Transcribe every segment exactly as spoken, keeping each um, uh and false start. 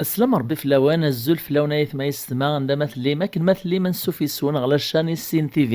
Sslam Ṛebbi fell-awen, azul fell-awen ay atma yessetma, anda ma tellim, akken ma tellim, ansuf yes-wen ɣer la chaîne Issin T V.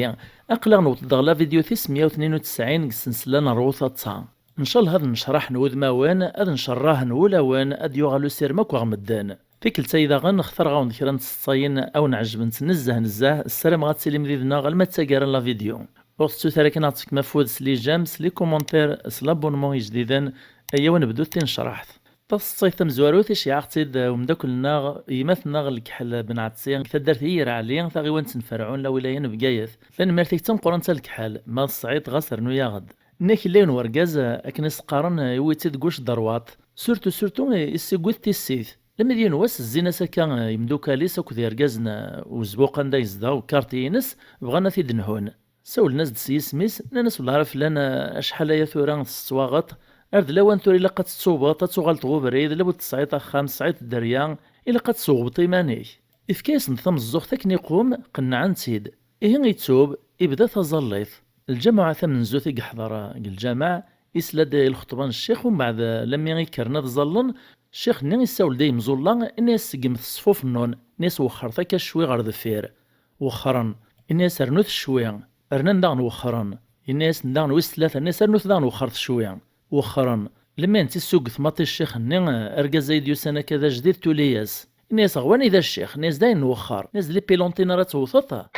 Aql-aɣ newweḍ-d ɣer la vidéo tis meyya u tnin u tesɛin deg ssensla n Rwu Taḍsa. Ncallah ad nnecraḥen wudmawen, ad ncerrahen wulawen, ad d-yuɣal usirem akk ɣer medden. Tikkelt-a daɣen, xtareɣ-awen-d kra n tseḍsayin a wen-ɛejbent nezzeh nezzeh, ssarameɣ ad tilim did-neɣ alma d taggara n la vidéo. Ur tettut ara kan ad tettkem afud s les j'aime, s les commentaires, s l'abonnement ijdiden, ayaw ad nebdut tinecraḥt. Taseḍsayt tamezwarut, iceyyeɛ-aɣ-tt-id umeddakel-nneɣ, yemma-tneɣ Lekḥel Ben Ɛetsi, deg taddart n Yir Ɛli, taɣiwant n Ferɛun, lawilaya n Bgayet. Tanemmirt-ik d tameqqrant a Lekḥel, ma d Sɛid ɣas rnu-yaɣ-d. Nna-k yella yiwen wergaz, akken i s-qqaren, yewwi-tt-id deg ucderwaṭ. Surtout, surtout, i s-iwwi-t tissit. Lemmi d yiwen wass zzin-as akka yimdukal-is akked yergazen n uzbuq anda yezdeɣ, ukarti-ines, bɣan ad t-id-nhun. Sawlen-as-d s yisem-is, nnan-as: "Wellah ara fell-an, acḥal aya tura tettwaɣeḍ, ar d lawan tura ilaq ad tettubeḍ, ad tuɣaleḍ ɣer ubrid, law tesɛiḍ axxam, tesɛiḍ dderya, ilaq ad teswewbeḍ iman-ik." Ifka-yasen-d tameẓẓuɣt akken iqum, qennɛen-t-id. Ihi itub, ibda taẓallit. Lǧamuɛa tamenzut i yeḥḍer deg lǧameɛ, isla-d i lxeṭba n ccix, umbeɛd, lammi i kkren ad ẓallen, ccix-nni issawel-d i yimẓulla, inna-yas: "Seggmet ṣṣfuf-nnun", inna-yas: "Wexxret akka cwi ɣer deffir." Wexxren. Inna-yas: "Rnut cwi." Rnan daɣen wexxren. Inna-yasen daɣen wis tlata, inna-yas: "Rnut daɣen wexxret cwi." Wexxren. Lemmi i tent-issugget maṭi ccix-nni, argaz-a i d-yusan akka d ajdid, tuli-yas. Inna-yas: "Ɣer wanida a ccix?" Inna-yas: "Dayen nwexxer." Inna-yas: "D les pilontines ara tewteḍ?"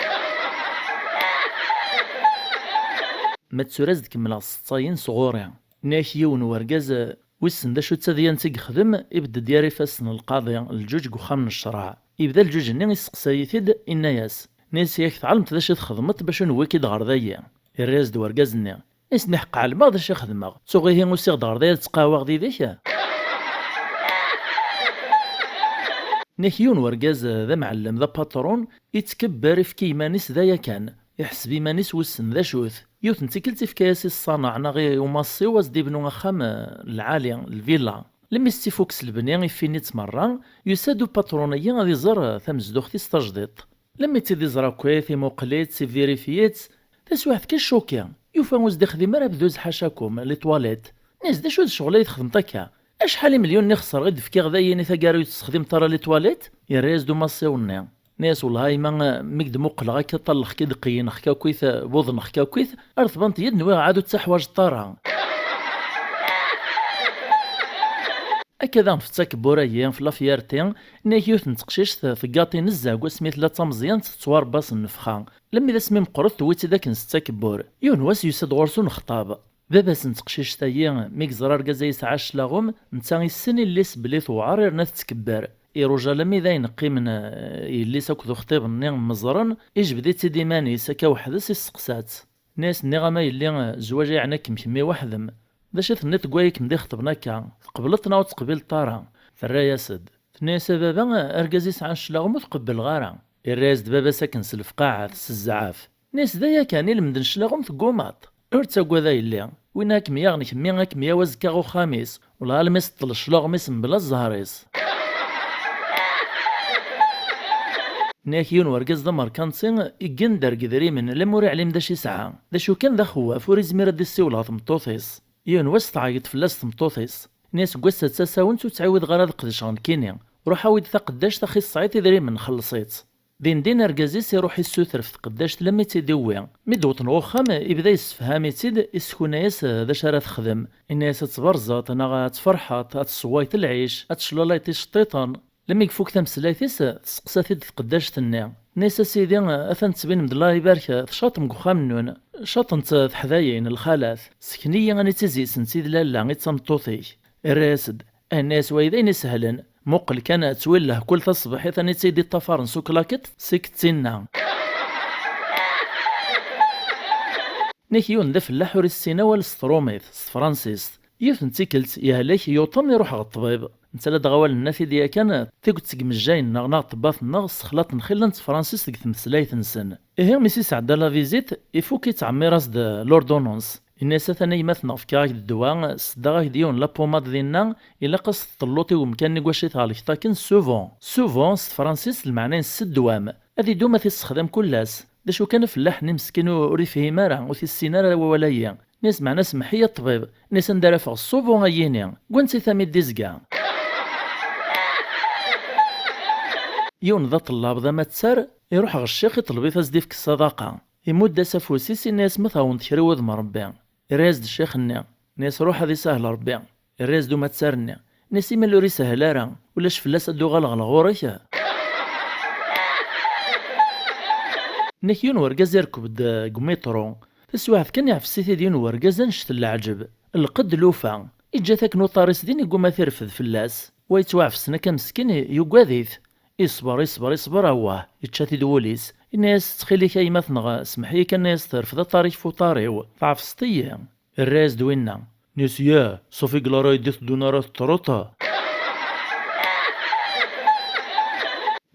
Ma d tura ad kemmleɣ seḍsayen sɣur-i. Inna-yak yiwen wergaz, wissen d acu d tadyant i yexdem, ibedd-d yar ifassen lqaḍi, lǧuǧ deg uxxam n ccreɛ. Yebda lǧuǧ-nni yesteqsay-it-id, inna-yas: "Inna-yas, yak tɛelmeḍ d acu i txedmeḍ bac ur newwi-k-id ɣer dayi?" Irra-yas-d wergaz-nni: "Inna-yas, niḥeqq ɛelmeɣ d acu i xedmeɣ. Ttuɣ ihi usiɣ-d ɣer dayi ad ttqahwaɣ did-k?" Inna-yak yiwen wergaz d amɛellem, d apatṛun, ittkebber, ifka iman-is d aya kan. Iḥseb iman-is wissen d acu-t. Yiwet n tikkelt ifka-yas i ṣṣanaɛ neɣ i umaṣṣiw ad s-d-ibnu axxam, eh, lɛali, lvilla. Lemmi s-tt-ifuk s lebni, iffini-tt merra, yusa-d upatṛun-agi ad iẓer, eh, tamezduɣt-is tajdiṭ. Lemmi tt-id-iẓer akkit, imuqel-itt, ivirifyi-tt, taswiɛt kan ccoki, yufa ur s-d-ixdim ara abduz ḥacakum, les toilettes. Inna-yas: "D acu d ccɣel ay txedmeḍ akka? Acḥal imelyunen i xeṣreɣ i d-fkiɣ dayen i taggara ur tessexdimeḍ ara les toilettes?" Yerra-yas-d umaṣṣiw-nni. Inna-yas: "Wellah a yemma, mi k-d-muqleɣ akka, ṭalleɣ-k-id, qeyneɣ-k akkit, buḍneɣ-k akkit, ar tbanḍ yid nwiɣ ɛad ur tt-teḥwaǧeḍ ara." Akka daɣen f ttakebbur-agi, f la fierté, inna-yak yiwet n teqcict teggaṭi nezzeh deg wasmi tella d tameẓyant, tettwarebba s nnefxa. Lemmi d asmi meqqret, tewwi-tt-id akken s ttakebbur. Yiwen wass yusa-d ɣur-s unexṭab. Baba-s n teqcict-agi, mi yeẓra argaz-a yesɛa cclaɣem, netta issen illi-s belli tewɛer yerna tettkebber. Iruja lammi d ayen qqimen, eh, yelli-s akked uxṭib-nni mmeẓren, ijbed-itt-id iman-is akka weḥd-s, isteqsa-tt. Inna-yas: "Nniɣ-am a yelli, eh, zzwaǧ-a yeɛna-kem kemmi weḥd-m. D acu i tenniḍ deg wayi kem-d-ixeṭben akka? Tqebleḍ neɣ ur teqbileḍ ara?" Terra-yas-d. Tenna-yas: "A baba, argaz yesɛan cclaɣem ur t-qebbleɣ ara." Irra-yas-d baba-s akken s lefqaɛat, s zzɛaf. Inna-yas: "D aya kan, i lemden cclaɣem teggumaḍ? Ur ttagad a yelli, win ad kem-yaɣen kemmi ad kem-yawi azekka ɣer uxxam-is, wellah almi s-teṭṭel cclaɣem-is mebla zzher-is." Inna-yak yiwen wergaz d amerkanti, iggen-d ar yedrimen, lemmer ur iɛlim d acu yesɛa. D acu kan d axewwaf, ur izmir ad d-issiwel ɣer tmeṭṭut-is. Yiwen wass tɛeyyeḍ fell-as tmeṭṭut-is. Inna-yas: "Seg wass-a d tasawent ur ttɛiwideɣ ara ad qedceɣ nekkini. Ruḥ awi-d taqeddact axi tesɛiḍ idrimen, xelleṣ-itt." Din din argaz-is iruḥ issuter f tqeddact lammi tt-id-iwwi. Mi d-wwḍen ɣer uxxam, ibda yessefham-itt-id, isskuna-yas d acu ara texdem. Inna-yas: "Ad tberzeḍ neɣ ad tferḥeḍ, ad tessewwayeḍ lɛic, ad teclalayeḍ iceṭṭiḍen." Lammi yefuk tameslayt-is, testeqsa-t-id tqeddact-nni. Tenna-yas: "A sidi, atan tettbinem-d Allah ibarek tcaṭem deg uxxam-nnun. Caṭent teḥdayin, lxalat. Sken-iyi aniti zi-sent i d lalla, i d tameṭṭut-ik." Irra-yas-d: "Inna-yas: Wa d ayen isehlen. Muqel kan, ttwillah kul taṣebḥit aniti i d-iṭṭafaren s uklakiṭ, seg d tinna." Nek yiwen d afellaḥ ur issin awal s trumit, s tefransist. Yiwet n tikkelt, yehlek, yuṭen, iruḥ ɣer ṭṭbib. Netta la d-ɣ awal-nna tid yakan, tiget seg imejjayen-nneɣ neɣ ṭṭebbat-nneɣ ssexlaṭen xilla n tefransist deg tmeslayt-nsen. Ihi, mi s-isɛedda la visite, ifuk ittɛemmir-as-d l'ordonnance. Inna-yas: "Atan a gma-tneɣ, fkiɣ-ak-d ddwa, seddaɣ-ak-d yiwen la pommade dinna, ilaq ad s-teṭṭelluḍ i wemkan-nni deg wacu i thelkeḍ akken souvent." Souvent, s tefransist, lmeɛna-ines s ddwam. Ad idum ad t-issexdam kul ass. D acu kan, afellaḥ-nni meskin ur, ur ifhim ara, ur t-issin ara wawal-ayi. Nni-as: "Meɛna semmeḥ-iyi a ṭṭbib." Nni-as: "Anda ara afeɣ ṣṣubu-ayi-ni? Deg wansi-t amidi izga?" Yiwen d aṭellab d amattar, iruḥ ɣer ccix, iṭleb-it ad s-d-ifk ṣṣadaqa. Imudd-as afus-is, inna-as: "Ma tɛawneḍ kra i wudem Ṛebbi." Irra-yas-d ccix-nni, nni-as: "Ruḥ ad isahel Ṛebbi." Irra-yas-d umattar-nni, nni-as: "Imal ur isehel ara, ulac fell-as ad d-uɣaleɣ ɣur-k." Nni-ak yiwen wergaz irekb-d deg umiṭru, taswiɛt kan iɛfes-it-id yiwen wergaz annect n leɛǧeb, lqedd lufa, iǧǧa-t akken uṭar-is din, igguma ad t-irfed fell-as. Wa yettwaɛfes-n akka meskin, yuggad-it. Isber, isber, isber, awah, ičča-t-id wul-is. Inna-yas: "Ttxil-k a yemma-tneɣ, semmeḥ-iyi kan, inna-yas, terfed aṭar-ik f uṭar-iw, tɛefseḍ-iyi." Irra-yas-d winna, nni-as: "Yah, ṣufi deg la réalité i teddun ara teṭṭreḍ?"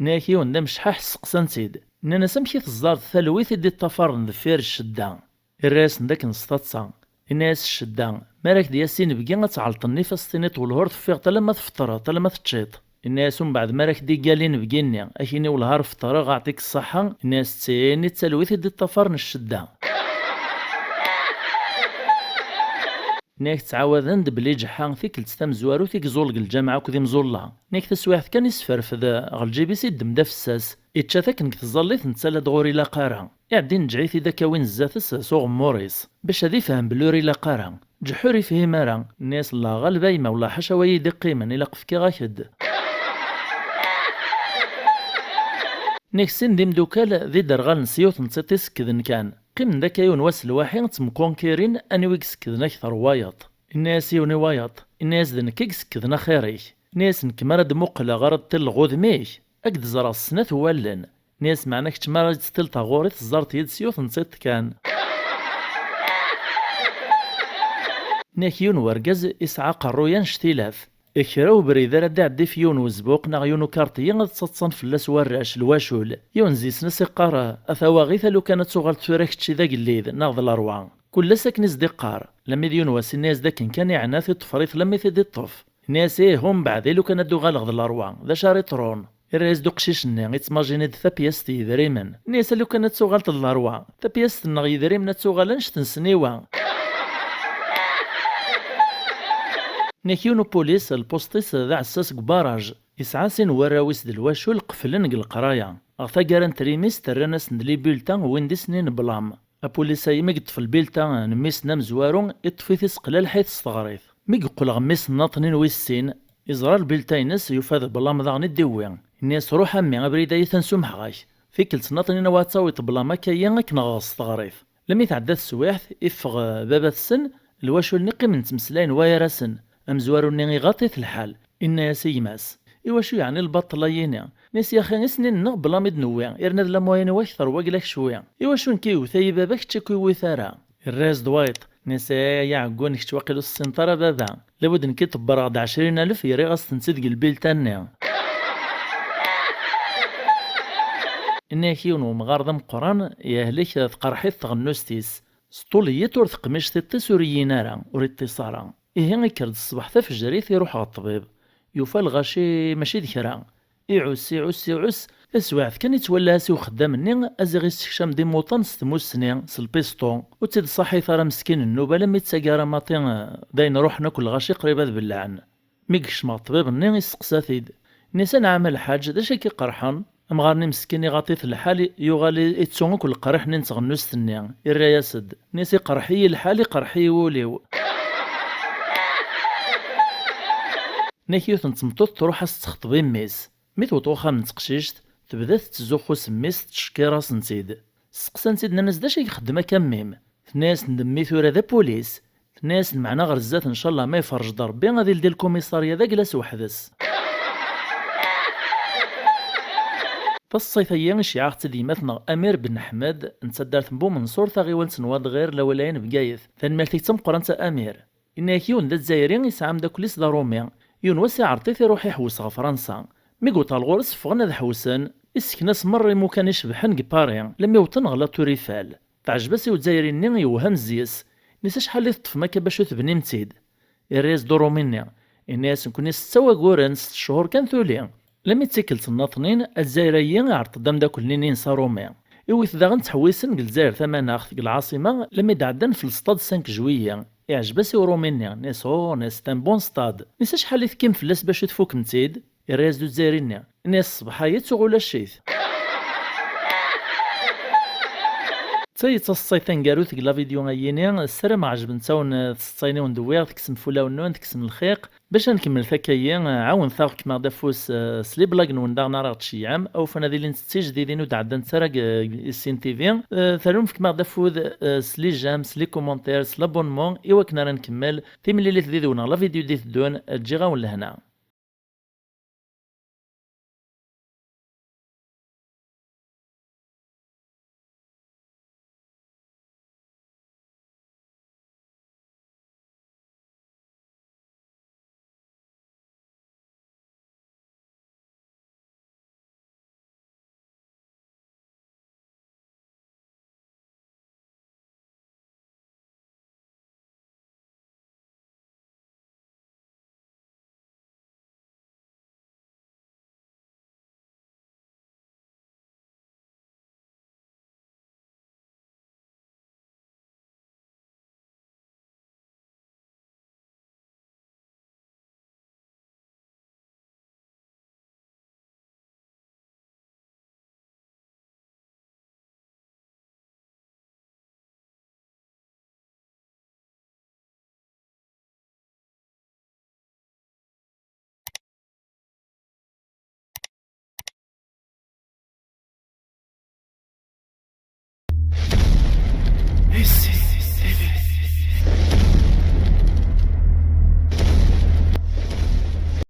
Nni-ak yiwen d amecḥaḥ, sseqsan-t-id. Nnan-as: "Amek i teẓẓareḍ talwit i d-iṭṭafaren deffir ccedda?" Irra-yasen-d akken s taḍsa. Inna-yas ccedda: "Mi ara k-d-yas inebgi, ad tɛelṭeḍ nnif, ad s-tiniḍ welhur teffiɣeḍ alamma tfeṭṭreḍ, alamma teččiḍ." Inna-yas umbeɛd mi ara k-d-iggal inebgi-nni, ad k-ini: "Welhar feṭṭreɣ, aɛṭik ṣṣaḥa." Inna-yas: "Tin i d talwit i d-iṭṭafaren ccedda." Nni-ak ttɛawaden-d belli ǧeḥḥa tikkelt tamezwarut i yeẓẓul deg lǧameɛ akked imẓulla. Nni-ak taswiɛt kan isferfed ɣer lǧib-is, iddem-d afessas, ičča-t akken deg tẓallit, netta la d-ɣur ilaq ara. Iɛeddi neǧǧeɛ-it-id akka win zdat-s s uɣemmur-is, bac ad ifhem belli ur ilaq ara. Ǧeḥḥu ur ifhim ara. Nni-as: "Llah ɣaleb a yemma, wellah ḥaca wa yi-d-iqqimen, ilaq fkiɣ-ak-d." Nni-ak sin d imdukal d iderɣalen s yiwet n tiṭ isekkden kan. Qqimen-d akka yiwen wass lwaḥi ttemkunkirin anwa i isekkden akter wayeḍ. Inna-yas yiwen i wayeḍ, inna-yas: "D nekk i isekkden axir-ik." Inna-yas: "Nekk mi ara d-muqleɣ ara d-ṭilleɣ udem-ik, ad k-d-ẓreɣ s snat n wallen." Inna-yas: "Meɛna kečč mi ara d-ṭṭileḍ ɣur-i teẓẓareḍ yid-s yiwet n tiṭ kan." Nni-ak yiwen wergaz isɛa aqerruy annect ilaf. Kra ubrid ara d-iɛeddi f yiwen uzbuq neɣ yiwen ukarṭi ad ttaḍsan fell-as warrac, lwacul. Yiwen zi-sen a s-iqqar: "A tawaɣit, a lukan ad tuɣaleḍ tura kečči d agellid neɣ d lerwa." Kul ass akken i s-d-iqqar, lammi d yiwen wass inna-yas-d akken kan iɛna-t, iṭṭeffer-it lammi t-id-iṭṭef. Inna-yas: "Ih, umbeɛd, i lukan ad d-uɣaleɣ d lerwa, d acu ara iṭrun?" Irra-yas-d uqcic-nni, ittmajini-d tapyast n yidrimen. Inna-yas: "A lukan ad tuɣaleḍ d lerwa, tapyast-nneɣ yidrimen ad tuɣal annect n sniwa." Nni-ak yiwen upulis, lpuṣt-is d aɛessas deg ubaraj. Yesɛa sin n warraw-is d lwacul qeflen deg leqraya. Ɣer taggara n trimist, rran-asen-d libulta n win d isnin n blam. Apulis-ayi mi yeṭṭef lbilta n mmi-s-nni amezwaru, iṭṭef-it iseqla lḥayet s teɣrit. Mi yeqqel ɣer mmi-s nnaṭnin wis sin, iẓra lbilta-ines, yufa d blam daɣen i d-iwwi. Inna-yas: "Ruḥ a mmi, abrid-ayi atan sumḥeɣ-ak. Tikkelt nnaṭnin a wa tawiḍ blam akka-yi akken ɣeɣ s teɣrit." Lammi tɛedda teswiɛt, iffeɣ, eh, baba-tsen, lwacul-nni qqimen ttmeslayen wa gar-asen. Amezwaru-nni iɣaṭ-it lḥal, inna-yas i gma-s: "Iwacu yeɛni lbaṭel-ayini?" Nni-as: "Yaxi isnin-nneɣ blam i d-newwi, yerna d lamuyen-iw akter wagla-k cwi. Iwacu nekk i yewwet-ayi baba, kečč i k-iwwit ara?" Irra-yas-d wayeḍ, nni-as: "Ay aɛeggun, kečč waqil ur tessineḍ ara baba. Labud nekk i ṭebbreɣ-d ɛecrin alef, yerriɣ-as-tent-id deg lbilta-nni." Inna-yak yiwen wemɣar d ameqqran, yehlek, tqerḥ-it tɣennust-is. S ṭul-iyi-tt ur teqmic tiṭ-is, ur iyyin ara, ur iṭṭis ara. Ihi ikker-d ṣṣbeḥ tafejrit, iruḥ ɣer ṭṭbib. Yufa lɣaci mačči d kra. Iɛuss, iɛuss, iɛuss, taswiɛt kan ittwalla-as i uxeddam-nni aziɣ issekcam-d imuṭan s tmussni, s lpisṭu. Ur tt-id-ṣaḥit ara meskin nnuba, alammi d taggara maṭi, eh, d ayen ruḥen akk lɣaci qrib ad bellɛen. Mi yekcem ɣer ṭṭbib-nni, isteqsa-t-id. Nni-as: "Anɛam a lḥaǧ, d acu i k-iqerḥen?" Amɣar-nni meskin iɣaṭ-it lḥal, yuɣal ittu akk leqriḥ-nni n tɣennust-nni, irra-yas-d. Nni-as: "Iqerḥ-iyi lḥal, iqerḥ-iyi wul-iw." Nni-ak yiwet n tmeṭṭut truḥ ad s-texṭeb i mmi-s. Mi tewweḍ uxxam n teqcict, tebda tettzuxxu s mmi-s, tettcekkir-asen-tt-id. Steqsan-tt-id, nnan-as: "D acu i ixeddem akka mmi-m?" Tenna-yasen-d mmi tura d apulis. Tenna-yasen: "Meɛna ɣer zdat, ncallah, ma iferrej-d Rebbi, ad ildi lkumisarya d agla s weḥd-s." Taṣṣayt-agi, iceyyeɛ-aɣ-tt-id yemma-tneɣ Amir Ben Ḥmed, n taddart n Bumenṣur, taɣiwant n Wadɣir, lawlaya n Bgayet. Tanemmirt-ik d tameqqrant a Amir. Inna-yak yiwen d Azzayri yesɛa ameddakel-is d Aṛumi. Yiwen wass iɛreḍ-it iruḥ iḥewwes ɣer Fransa. Mi yewweḍ ɣer ɣur-s ffɣen ad ḥewwsen, issken-as merra imukan icebḥen deg Paris, lammi wwḍen ɣer la Tour Eiffel. Teɛjeb-as i Uzzayri-nni, yewhem zzi-s. Nni-as: "Acḥal i teṭṭfem akka bac ur tebnim-tt-id?" Irra-yas-d Uṛumi-nni. Inna-yas: "Nekkni setta waguren, sett cchur kan tuli." Lammi d tikkelt nnaṭnin, Azzayri-ayi iɛreḍ-d ameddakel-nni-ines Aṛumi. Iwit daɣen ttḥewwisen deg Lezzayer tamanaɣt, deg lɛaṣima, lammi d-ɛeddan f lestad cinq juillet. Iɛjeb-as i uṛumi-nni, nni-as: "Oh", nni-as, "c'est un bon stade." Nni-as: "Acḥal i tekkim fell-as bac ur tfukem-tt-id?" Irra-yas-d Uzzayri-nni, nni-as: "Ṣṣbeḥ-a ad tuɣ ulac-it." D ta i d taseḍsayt taneggarut deg la vidéo-ayini, ssarameɣ ɛejbent-awen, eh, tseḍsayin i wen-d-wwiɣ, tekksem f wulawen-nwen, tekksem lxiq. Bac ad nkemmel takka-yi, eh, ɛawnet-aɣ, kemmem-aɣ-d afus, eh, s les blagues-nwen daɣen ara ɣ-tceyyɛem, awufan ad ilint d tijdidin ur d-ɛeddant ara deg, eh, Issin T V. Eh, terrum kemmem-aɣ-d afud, eh, s les j'aime, s les commentaires, s l'abonnement, i wakken ara nkemmel. Timlilit did-wen ɣer la vidéo d-iteddun, ǧǧiɣ-awen lehna.